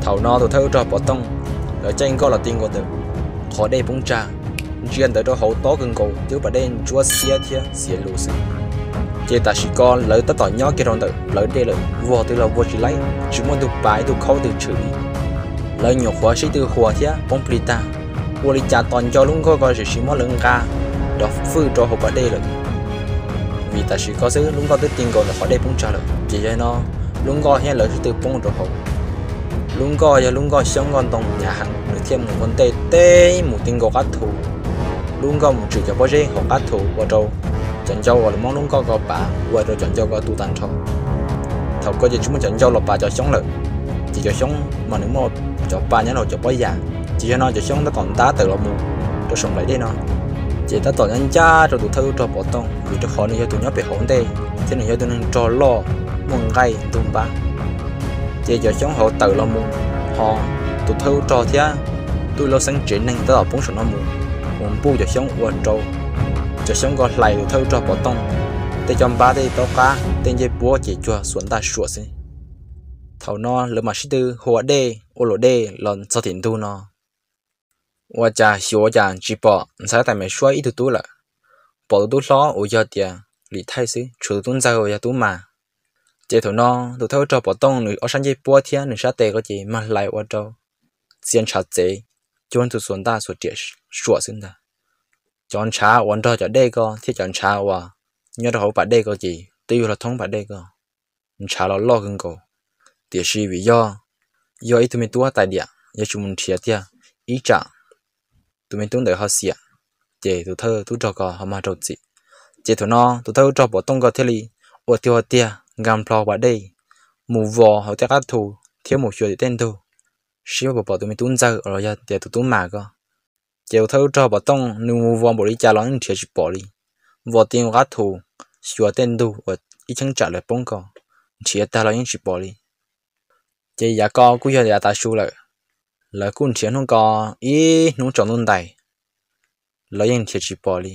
Thaum no tus thawj ub rog pov tooj, lawv caij nkoj los ti nkaus ntawm qhov dej poob tsag, ntsia ntawd rau hauv tob kawg nkaus, twb pas dej ntsuab xiab thiab xiav lus xwb. Ces tam sim ko lawv tab tom nyob kiag rau ntawm plawv dej lawm, vog twg los vog tsis laib, tsis muaj tus pav ib tug khaub twg tshwm li. Lawv nyuam qhuav sib tw huas thiab poob plig tag, ua li cas tos nco lub nkoj ko tiam sis muab lawv nqa rov fwj rau hauv pas dej lawm. Vim tam sim ko xwb lub nkoj twb ti nkaus ntawm qhov dej poob tsag lawm, ces yog no lub nkoj thiab lawv sib tw poob rau hauv. Lub nkoj yog lub nkoj xyoob nkoj ntoo hnyav heev, nws thiaj mus ua ntej teb mus ti nkaus qab thu. Lub nkoj mus tshwm cov pob zeb hauv qab thu ua rau cov ncau uas lawv muab lub nkoj ko pav ua rau cov ncau ko tu tag nrho. Thaum ko ces tsis muaj cov ncau los pav cov xyoob lawm, ces cov xyoob mas nws muaj cov pa nyob rau cov pob yas, ces yog no cov xyoob tab tom ntab tawm los mus rau saum nplaim dej no. Ces tab tom ncaj ncaj rau tus thawj ub rog pov tooj, vim rau qhov nws yog tus nyob pem hauv ntej thiab nws yog tus neeg rog loj muaj nqaij ntug npab. Ces cov xyoob hauv tawm los mus, ho tus thawj ub rog thiab tub lis lauj xeeb tsev neeg tab tom poob saum no mus, mus npuj cov xyoob ua rau cov xyoob ko hlais tus thawj ub rog pov tooj tej caj npab, tej taub qab, tej ncej puab ces cuag xuas ntaj suam xwb. Thaum no lawv mam sib tw hua dej ua luam dej los txog tim ntug no, ua cas xyuas ua cas tsis pom ntxhais tais me suab ib tug tub lawm, pom tus tub hlob uas yog tias Lis Thaij xwb, tshuav tus tub ntxawg uas yog Tub Mas. Ces thaum no tus thawj ub rog pov tooj nws ob sab ncej puab thiab nws sab tes ko ces mag hlais ua rau txia ntshav txev, cuag tus xuas ntaj xuas riam suam xwb ntag. Cov ntshav uas nrog cov dej ko thiab cov ntshav uas nyob rau hauv pas dej ko ces twb yuav los thoob pas dej ko, ntshav los loj kawg nkaus. Tiam sis vim yog yog ib tug me tub tais diam, yog tsis mus nrhiav tiag, ib tsam tus me tub ntawd ho xiam, ces tus thawj tub rog ko ho mag rau txim. Ces thaum no tus thawj tub rog pov tooj ko thiaj li ua tiag ua tiag nkag nplho pas dej mus vos hauv tej qab thu thiab mus xyuas tim tej ntug, seb puas pom tus me tub ntxawg los yog tias tus Tub Mas ko. Ces tus thawj tub rog pov tooj nws mus vos npaum li cas los yeej nrhiav tsis pom li. Vos ti nkaus qab thu, xyuas tej ntug uas ib cheeb tsam lawv poob ko, nrhiav tag los yeej tsis pom li. Ces yav ko kuj yog yav tav su lawm, lawv kuj nrhiav hnub ko ib hnub tsaus ntuj ntais los yeej nrhiav tsis pom li.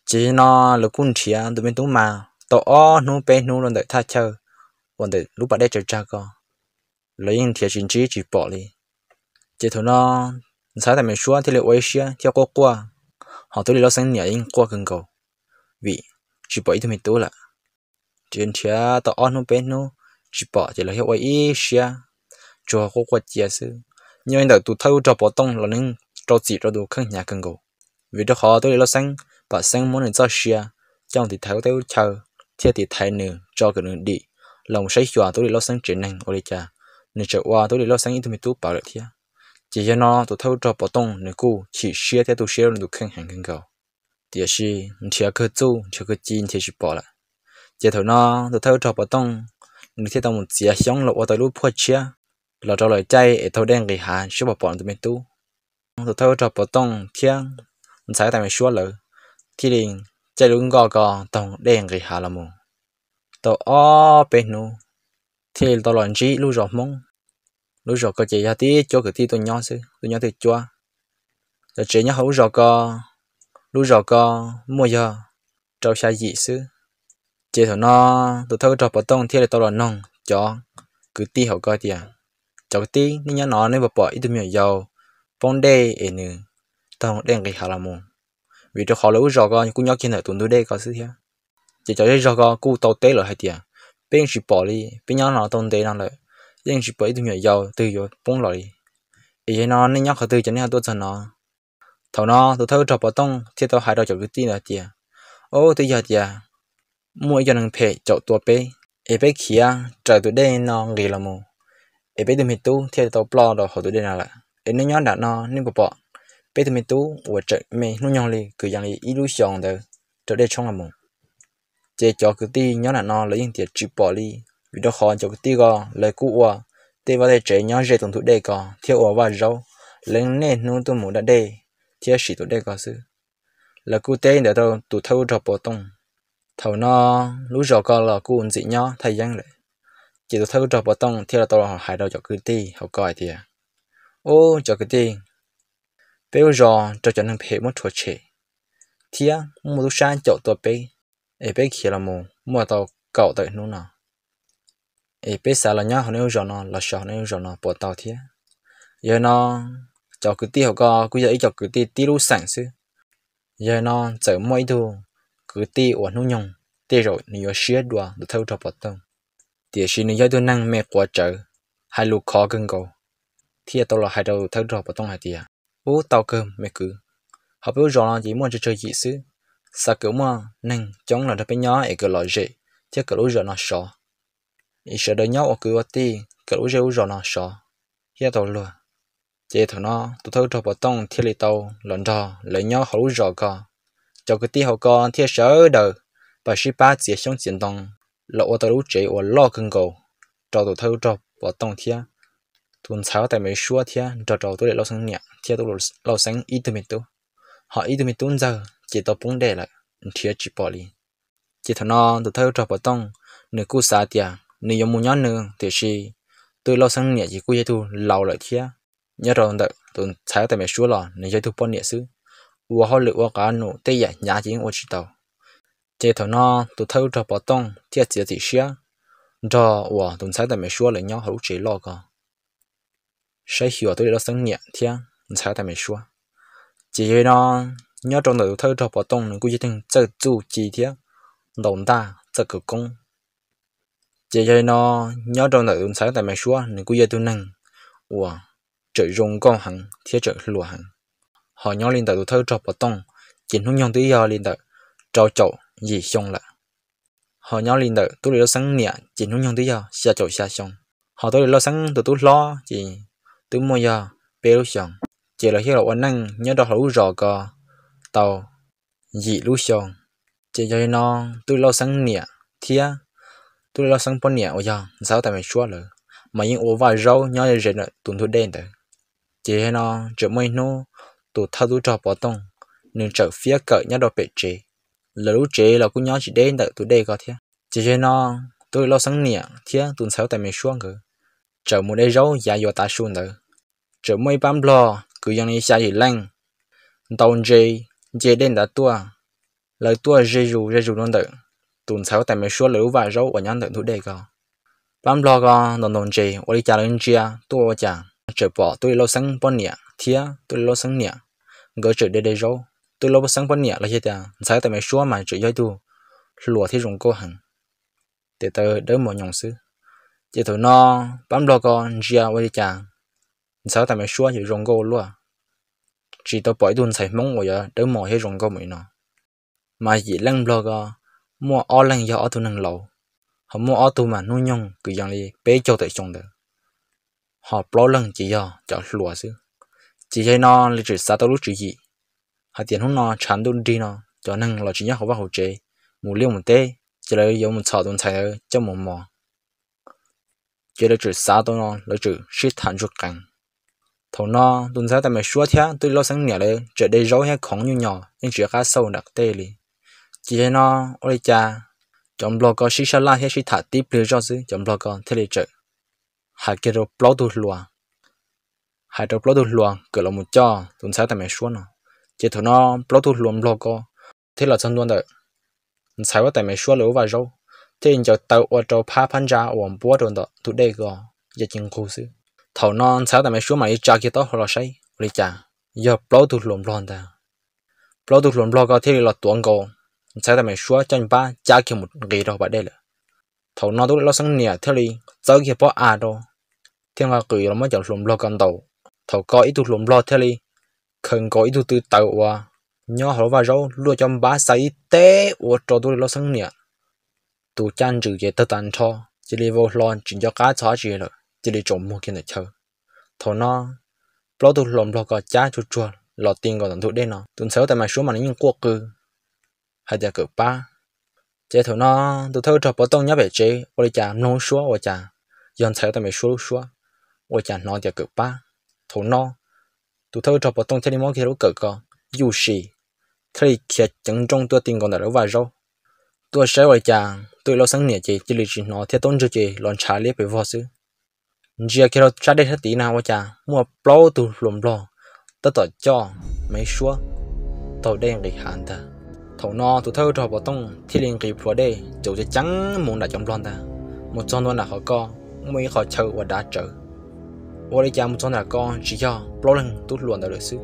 Ces no lawv kuj nrhiav tus me Tub Mas tau ob hnub peb hnub rau ntawm thaj chaw uas ntawm lub pas dej tsaws tsag ko, los yeej nrhiav tsis ntsib tsis pom li. Ces thaum no ntxhais tais me suab thiaj li ua ib siab thiab quaj quaj, ho tub lis lauj xeeb niam yeej quaj kawg nkaus vim tsis pom ib tug me tub lawm. Ces nrhiav tau ob hnub peb hnub tsis pom ces lawv thiaj ua ib siab tsuas quaj quaj cia xwb. Nyob li ntawm tus thawj tub rog pov tooj los nws rau txim rau tus kheej hnyav kawg nkaus, vim rau qhov tub lis lauj xeeb pam xeeb muab nws txoj sia coj mus tiv thaiv ua teb ua chaw thiab tiv thaiv nws tso kom nws dim los mus saib xyuas tub lis lauj xeeb tsev neeg ua li cas, nws tseem ua tub lis lauj xeeb ib tug me tub pawv lawm thiab. Ces yog no tus thawj tub rog pov tooj nws kuj chim siab thiab tu siab rau nws tus kheej heev kawg nkaus. Tiam sis nrhiav kawg txuj nrhiav kawg ci nrhiav tsis pom lawm. Ces thaum no tus thawj tub rog pov tooj nws thiaj tau mus txiav xyoob los ua tau lub phuaj tshiab los rau lawv caij es taug dej nqis hav seb puas pom nws tus me tub. Tus thawj tub rog pov tooj thiab ntxhais tais me suab lawv thiaj li caij lub nkoj ko taug dej nqis hav los mus tau ob peb hnub, thiaj li tau los ntsib lub zos Hmoob. Lub zos ko ces yog tib cuab kwv tij tuaj nyob xwb, tuaj nyob twj cuab. Cov tsev nyob hauv lub zos ko, lub zos ko muaj yog rau xya yim xwb. Ces thaum no tus thawj tub rog pov tooj thiaj li tau los noog cov kwv tij hauv ko tias, cov kwv tij, nej nyob no nej puas pom ib tug me nyuam yaus poob dej es nws taug dej nqis hav los mus? Vim rau qhov lawv lub zos ko kuj nyob kiag ntawm tus ntug dej ko xwb thiab. Ces cov zej zog ko kuj tau teb lawm hais tias, peb yeej tsis pom li, peb nyob no tau ntev no lawm, yeej tsis pom ib tug me nyuam yaus twg yuav poob los li. Es yog no nej nyob qhov twg ces nej ho tuaj txog no? Thaum no tus thawj tub rog pov tooj thiaj tau hais rau cov kwv tij ntawd tias, ub, twb yog tias muaj ib co neeg phem caum tua peb, es peb khiav raws tus dej no nqis los mus, es peb tug me tub thiaj tau ploj rau hauv tus dej no lawm. Es nej nyob nram no nej puas pom peb tug me tub uas tseem me hnub nyoog li kwv yees li ib lub xyoos ntawd raws dej tshoob los mus? Ces cov kwv tij nyob nram no lawv yeej tias tsis pom li, vim rau qhov cov kwv tij ko lawv kuj ua tej vaj tej tsev nyob ze tus ntug dej ko thiab ua vaj zaub, lawv niaj hnub tuaj mus da dej thiab sim tus dej ko xwb. Lawv kuj teb ntawd rau tus thawj tub rog pov tooj. Thaum no lub zos ko los kuj ntxim nyob thaj yeeb lawm. Ces tus thawj tub rog pov tooj thiaj li tau los hais rau cov kwv tij hauv ko hais tias, ub, cov kwv tij, peb lub zos raug cov neeg phem muab rhuav tshem thiab muaj tub sab caum tua peb, es peb khiav los mus muaj tau kaum tawm hnub no. es peb xav los nyob hauv nej lub zos no, los so hauv nej lub zos no puas tau thiab? Yog li no, cov kwv tij hauv ko kuj yog ib co kwv tij tib lub xeem xwb. Yog li no, txawm muaj ib tug kwv tij uas hnub nyoog tej zaum nws yuav siab dua tus thawj rog Pov Tooj, tiam sis nws yog ib tug neeg me quav tsawv, hais lus khov kawg nkaus, thiaj tau los hais rau tus thawj rog Pov Tooj hais tias, Ub, tau kawg me kwv, hauv peb lub zos no ces muaj tsawg tsawg yim xwb, xav kom muaj neeg coob los nrog peb nyob es kom lom zem thiab kom lub zos no sov, es sawv daws nyob ua kwv ua tij kom lub zej lub zos no sov thiab tau luag. Ces thaum no tus thawj rog Pov Tooj thiaj li tau los nrog lawv nyob hauv lub zos ko. Cov kwv tij hauv ko thiaj sawv daws pab sib pab txiav xyoob txiav ntoo los ua tau lub tsev uas loj kawg nkaus rau tus thawj rog Pov Tooj thiab tus ntxhais huab tais Maiv Suab thiab nrog rau tub lis Lauj Xeeb niam thiab tub lis Lauj Xeeb ib tug me tub, ho ib tug me tub ntxawg ces tau poob dej lawm, nrhiav tsis pom li. Ces thaum no tus thawj rog Pov Tooj nws kuj xav tias nws yuav mus nyob nws, tiam sis tub lis Lauj Xeeb niam ces kuj yog ib tug laus lawm thiab. Nyob rau ntawm tus ntxhais huab tais Maiv Suab los nws yog ib tug poj niam xwb, ua hauj lwm ua qab num tej yam hnyav ces yeej ua tsis tau. Ces thaum no tus thawj rog Pov Tooj thiaj txiav txim siab nrog uas tus ntxhais huab tais Maiv Suab lawv nyob hauv lub tsev loj ko, saib xyuas tub lis Lauj Xeeb niam thiab ntxhais huab tais Maiv Suab. Ces yog li no, nyob rau ntawm tus thawj rog Pov Tooj nws kuj yog ib tug neeg txawj txuj ci thiab ntaus ntaj txawj khawv koob. Ces yog li no, nyob rau ntawm tus ntxhais huab tais Maiv Suab nws kuj yog tus neeg uas tseem zoo nkauj heev thiab tseem hluas heev. Ho nyob li ntawm tus thawj rog Pov Tooj ces hnub nyoog twb yog li ntawm rau caum yim xyoo lawm. Ho nyob li ntawm tub lis Lauj Xeeb niam ces hnub nyoog twb yog xya caum xya xyoo. Ho tub lis Lauj Xeeb tus tub hlob ces twb muaj yog peb lub xyoos. Ces lawv thiaj los ua neej nyob rau hauv lub zos ko tau yim lub xyoo. Ces yog li no, tub lis Lauj Xeeb niam thiab tub lis Lauj Xeeb poj niam uas yog ntxhais huab tais Maiv Suab lawm mas yeej ua vaj zaub nyob ze ntawm tus ntug dej ntawd. Ces yog li no, tseem muaj ib hnub tus thawj tub rog Pov Tooj nws txawm fiab kawm nyob rau pem tsev, lawv lub tsev los kuj nyob tsis deb ntawm tus dej ko thiab. Ces yog li no, tub lis Lauj Xeeb niam thiab tus ntxhais huab tais Maiv Suab nkawd txawm mus de zaub yav yuav tav su ntawd, txawm muaj ib pab nplog kwv yees li xya yim leej ntaus ntses nce dej ntawd tuaj. Lawv tuaj ze zus ze zus rau ntawm tus ntxhais huab tais Maiv Suab lawv lub vaj zaub uas nyob ntawm ntug dej ko. Pab nplog ko ntaus ntaus ntses ua li cas lawv ntsia tuaj ua cas txawm pom tub lis Lauj Xeeb poj niam thiab tub lis Lauj Xeeb niam nkawd txawm de de zaub. Tub lis Lauj Xeeb poj niam los yog tias ntxhais huab tais Maiv Suab mas txawm yog ib tug hluas thiab zoo nkauj heev, tes taw dawb mos nyoos xwb. Ces thaum no pab nplog ko ntsia ua li cas ntxhais huab tais Maiv Suab yuav zoo nkauj luaj, tsis tau pom ib tug ntxhais Hmoob uas yuav dawb mos thiab zoo nkauj mus li no. Mas yim leej nplog ko muaj ob leeg yog ob tug neeg laus, ho muaj ob tug mas hnub nyoog kwv yees li peb caug tawm xyoo ntawd, ho plaub leeg ces yog cov hluas xwb. Ces yog li no lawv txawm xav tau lub tswv yim hais tias hnub no tshav ntuj nrig no cov neeg los tsis nyob hauv vaj hauv tsev, mus liaj mus teb, ces lawv yuav mus txhom tus ntxhais ntawd coj mus mos. Ces lawv txawm xav tau no lawv txawm sib tham ntsuj qees. Thaum no tus ntxhais huab tais Maiv Suab thiab tub lis Lauj Xeeb niam lawv txawm de zaub thiab khoov nyuj nyos yeej tsis qab xauj nram teb li. Ces yog li no, ua li cas cov nplog ko sib sab laj thiab sib tham tib pliag zoj xwb cov nplog ko thiaj li txawm hais kiag rau plaub tug hluas, hais rau plaub tug hluas kom los mus coj tus ntxhais huab tais Maiv Suab no. Ces thaum no plaub tug hluas nplog ko thiaj los txog ntua ntawm ntxhais huab tais Maiv Suab lawv lub vaj zaub, thiaj li ncaws taw ua rau phab phab ntsa uas npuab rau ntawm ntug dej ko ya ci nqug xwb. Thaum no ntxhais huab tais Maiv Suab mam li tsa kiag taub hau los saib ua li cas yog plaub tug hluas nplog ntag. Plaub tug hluas nplog ko thiaj li los tuav nkaus ntxhais huab tais Maiv Suab caj npab cab kiag mus nqis rau pas dej lawm. Thaum no tub lis Lauj Xeeb niam thiaj li txawb kiag pob av rau, thiaj nqa qws los muab cov hluas nplog ko ntaus. Thaum ko ib tug hluas nplog thiaj li khaws nkaus ib tug tw taws uas nyob hauv lub vaj zaub luaj caj npab xa ib teb ua rau tub lis Lauj Xeeb niam tus caj ntswg ces tawg tas nrho, cia li vau hlo tsis nco qab txog dab tsi lawm, cia li tsaus muag kiag ntawm chaw. Thaum no plaub tug hluas nplog ko cab tsuag tsuag los ti nkaus ntawm ntug dej no, tus ntxhais huab tais Maiv Suab mas nws yeej quaj qw hais tias kawm pab. Ces thaum no tus thawj rog Pov Tooj nyob pem tsev ua li cas mloog suab ua cas yog ntxhais huab tais Maiv Suab lub suab, ua cas hnov tias kawm pab. Thaum no tus thawj rog Pov Tooj thiaj li muab kiag lub kawm ko yuj sim, thiaj li khiav ceev nrooj tuaj ti nkaus ntawm lub vaj zaub, tuaj saib ua li cas tub lis Lauj Xeeb niam ces cia li tsis hnov thiab taub ntswg ces los ntshav liab pes vog xwb. Ntsia kiag rau sab dej sab tid na ua cas muaj plaub tug hluas nplog tab tom coj Maiv Suab taug dej nqis hav ntag. Thaum no tus thawj rog Pov Tooj thiaj li nqis plhuav dej caum ceev ceev mus nram cov nplog ntag. Mus txog ntua nram qhov ko, muaj ib qhov chaw uas dav tsawv. Ua li cas mus txog nram ko tsis yog plaub leeg tub hluas ntawd lawm xwb,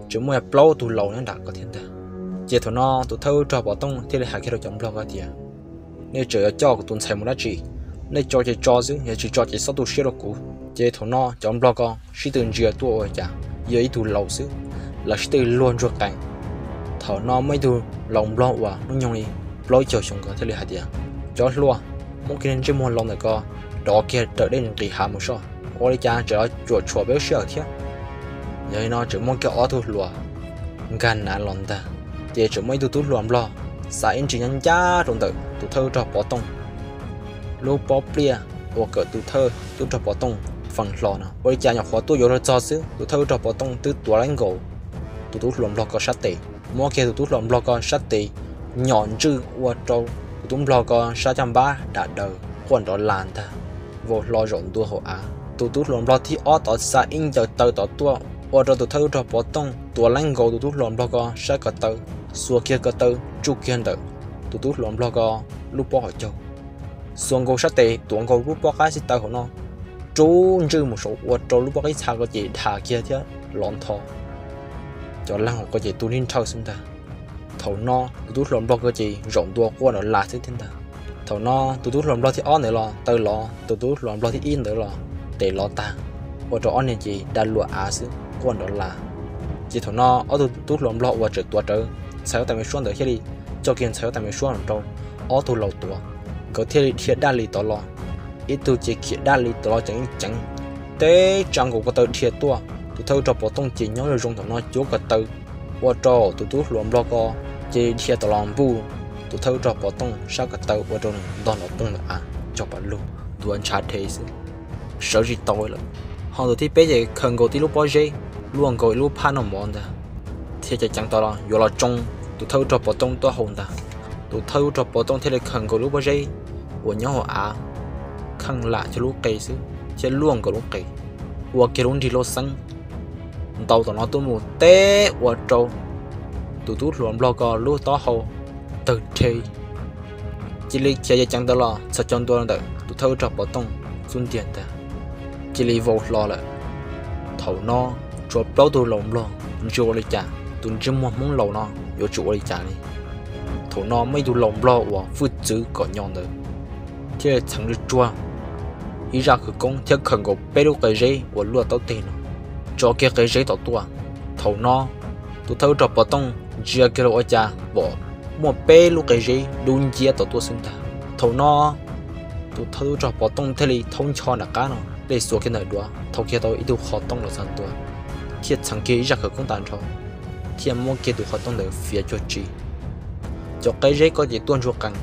tseem muaj plaub tus laus nyob nram ko thiab ntag. Ces thaum no tus thawj rog Pov Tooj thiaj li hais kiag rau cov nplog ko tias, nej tseem yuav coj kuv tus ntxhais mus dab tsi? Nej tso ces tso xwb, yog tsis tso ces txhob tu siab rau kuv. Ces thaum no cov nplog ko sib tw ntsia tuaj ua cas yog ib tug laus xwb, lawv sib tw luag ntsuag qees. Thaum no muaj ib tug laus nplog uas hnub nyoog li plaub caug xyoo ko thiaj li hais tias, cov hluas, muab kiag ntsej muag laus ntawm ko dov kiag raws dej nqis hav mus soj, ua li cas tseem los cuam tshuam peb lub sij hawm thiab. Yog li no tseem muaj kiag ob tug hluas nkag nav los ntag. Ces tseem muaj ib tug tub hluas nplog xa ib ntsis nyob ncaj rau ntawm tus thawj tub rog Pov Tooj lub pob pliaj uas kawm tus thawj tub rog Pov Tooj feem hlo no. Ua li cas nyuam qhuav tuaj yuav luag txog xwb, tus thawj tub rog Pov Tooj twb tuav lawv nkaus tus tub hluas nplog ko sab tes, muab kiag tus tub hluas nplog ko sab tes nyom ntswj ua rau tus tub nplog ko sab caj npab dav daws quaj nrov las ntag, vau hlo zaum ntua hauv av. Tus tub hluas nplog thib ob tod xa ib ncaws taw tod tuaj ua rau tus thawj tub rog Pov Tooj tuav lawv nkaus tus tub hluas nplog ko sab ko taw, xuas kiag ko taw tsuj kiag ntawm tus tub hluas nplog ko lub pob hauv caug, xuas nkaus sab tes tuav nkaus lub pob qab xib taw hauv no, rub ntswj mus saud ua rau lub pob qib txha ko ces dhas kiag thiab lov ntho. Cov leeg hauv ko ces tu nij nrhawj xwb ntag. Thaum no tus tub hluas nplog ko ces zaum ntua quaj nrov las xwb thiab ntag. Thaum no tus tub hluas nplog thib ob ntawd los taw lov tus tub hluas nplog thib ib ntawd los tes lov tag, ua rau ob niag ces da luam av xwb quaj nrov las. Ces thaum no ob tug tub hluas nplog uas tseem tuav rawv ntxhais huab tais me suab ntawd thiaj li coj kiag ntxhais huab tais me suab los rau ob tug laus tuav, nkawd thiaj li dhia daj li tod los. Ib tug ces khiav daj li tod los ceev ceev, teb tsa nkaus ko taw dhia tuaj, tus thawj tub rog Pov Tooj ces nyob zoo zoo thaum no cuab ko taw ua rau tus tub hluas nplog ko ces dhia tod los npuj tus thawj tub rog Pov Tooj sab ko taw ua rau nws ntog nrov poog ntawm av cog pas lug ntuav ntshav rhe xwb, sawv tsis tau lawm. Ho tus thib peb ces khaws nkaus tib lub pob zeb luaj nkaus ib lub phaj noj mov ntag, thiaj ceev ceev tod los yuav los tsoo tus thawj tub rog Pov Tooj taub hau ntag. Tus thawj tub rog Pov Tooj thiaj li khaws nkaus lub pob zeb uas nyob hauv av kheej lam cog lub qe xwb thiab luaj nkaus lub qe, ua kiag lub nrig lauj xeeb ntaus tom no tuaj mus teb ua rau tus tub hluas nplog ko lub taub hau tawg rhe, cia li khiav ceev ceev tod los txhos caug ntua ntawm tus thawj tub rog Pov Tooj xub ntiag ntag, cia li vau hlo lawm. Thaum no tshuav plaub tug laus nplog ntsia ua li cas tus ntsej muag Hmoob laus no yuav tsum ua li cas li. Thaum no muaj ib tug laus nplog uas hwj txwv kom nyo ntawd thiaj li txheev tsuag tsuag ib zaj khawv koob thiab khaws nkaus peb lub qe zeb uas luaj taub teg no tso kiag qe zeb tom tuaj. Thaum no tus thawj tub rog Pov Tooj ntsia kiag los ua cas pom muaj peb lub qe zeb dub nciab tom tuaj xwb ntag. Thaum no tus thawj tub rog Pov Tooj thiaj li thaub ncho nram qab no, thiaj xuas kiag ntawm duav thau kiag tau ib tug qhov tooj los txog ntua, thiaj txheev kiag ib zaj khawv koob tag nrho, thiaj muab kiag tus qhov tooj ntawd fiav cuag tsi. Cov qe zeb ko ces tuaj ntsuag qees,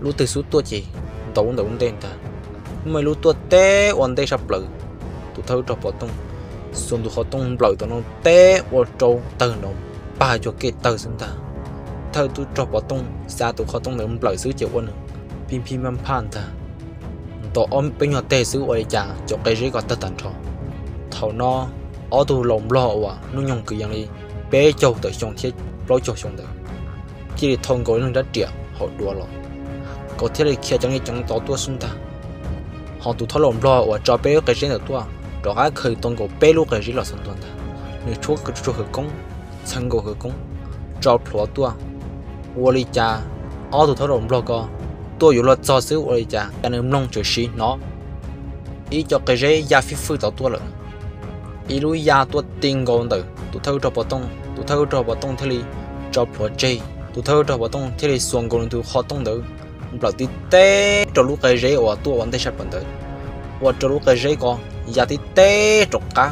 lub twg xub tuaj ces ntaus ntawm ntej ntag. Muaj ib lub tuaj teb ua ntej sab plaws, tus thawj tub rog Pov Tooj xuas tus qhov tooj nplawm tom no teb ua rau tawg nrov pag cuag kej tawg xwb ntag. Thawj tub rog Pov Tooj xa tus qhov tooj ntawd nplawm xwb ces ua nws phij phij phaj phaj ntag, ntaus ob peb nyuag teg xwb ua li cas cov qe zeb ko tawg tag nrho. Thaum no ob tug laus nplog uas hnub nyoog kwv yees li peb caug tawm xyoo thiab plaub caug xyoo ntawd thiaj li thau nkaus ib leeg rab riam hauv duav los, kom thiaj li khiav ceev li ceev tod tuaj xwb ntag. Ho tus thawj laus nplog uas tso peb lub qe zeb ntawd tuaj rov qab khaws tau nkaus peb lub qe zeb los txog ntua ntag, nws tshuab tsuag khawv koob, txheev nkaus khawv koob, tso plhuav tuaj. Ua li cas ob tug thawj laus nplog ko tuaj yuav luag txog xwb ua li cas cas nws mloog tseem siv hnov ib co qe zeb ya fij fwj tod tuaj lawm. Ib lub ya tuaj ti nkaus ntawm tus thawj tub rog Pov Tooj, tus thawj tub rog Pov Tooj thiaj li tso plhuav tseg, tus thawj tub rog Pov Tooj thiaj li xuas nkaus nws tus qhov tooj ntawd nplawm tib teb rau lub qe zeb uas tuaj ua ntej sab plaws ntawd, ua rau lub qe zeb ko ya tib teb rov qab.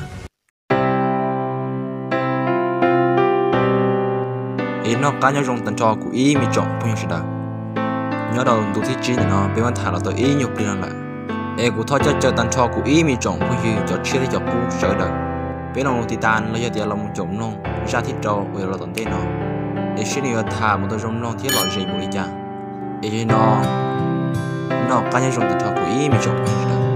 Es noj qab nyob zoo tag nrho kuv ib me tsoom phooj ywg sawv daws. Nyob rau ntu thib tsib ntawm no peb muab tham los tau ib nyuag pliag no lawm, es kuv thov caw caw tag nrho kuv ib me tsoom phooj ywg cov tshiab thiab cov qub sawv daws, peb los tiv tas los yog tias los mus caum mloog zaj thib rau uas yuav los tom ntej no, es seb nws yuav tham mus tau zoo mloog thiab lom zem npaum li cas. Es yog li no, noj qab nyob zoo tag nrho kuv ib me tsoom phooj ywg sawv daws.